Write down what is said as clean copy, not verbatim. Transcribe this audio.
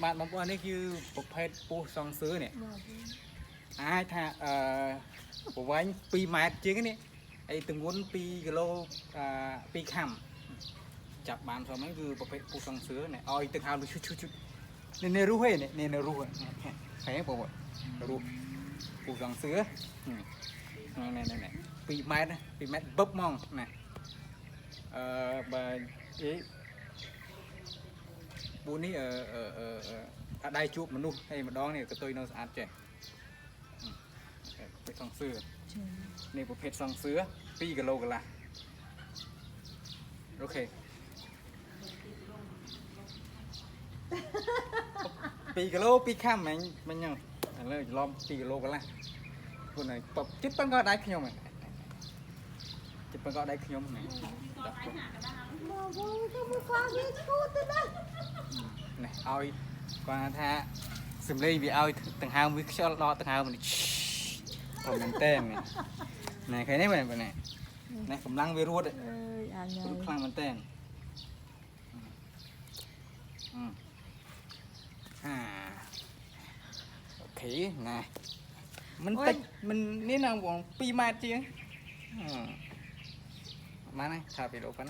បាទបងប្អូននេះគឺប្រភេទពស់សង្សឿនេះអាចថាអឺប្រវែង2ម៉ែត្រជាងនេះហើយទម្ងន់2គីឡូអឺ2ខាំចាប់បានសមហ្នឹងគឺប្រភេទពស់សង្សឿនេះឲ្យទឹកហើមឈុតឈុតឈុតនេះនេះរុះឯនេះនេះរុះឃើញទេបងប្អូនរុះពស់សង្សឿនេះនេះនេះ2ម៉ែត្រ2ម៉ែត្របឹបហ្មងណាអឺបើអី ពូនេះអឺអឺអឺអត់ដៃជួបមនុស្សហើយម្ដងនេះកតុយនៅស្អាតចេះប្រភេទសង្សឿនេះប្រភេទសង្សឿ2គីឡូកន្លះអូខេ2គីឡូ2ខាំមិញមិញហ្នឹងឥឡូវច្រឡំ2គីឡូកន្លះពួកនេះបចិត្តប៉ុនក៏ដៃខ្ញុំហ្នឹងចិត្តប៉ុនក៏ដៃខ្ញុំហ្នឹងដាក់ពុក មកវិញទៅមួយខ្លាំងវាឈួតទៅណា នេះឲ្យគាត់ថាសំលេងវាឲ្យដង្ហើមវាខ្យល់ដកដង្ហើមនេះធំមែនតើនេះឃើញទេមែននេះនេះកម្លាំងវារត់ អើយអាញ រត់ខ្លាំងមែនតើហាអូខេណាមិនតិចមិននេះណាបង2ម៉ែត្រជាងបានហើយថាពីលោកប៉ុណ្ណា។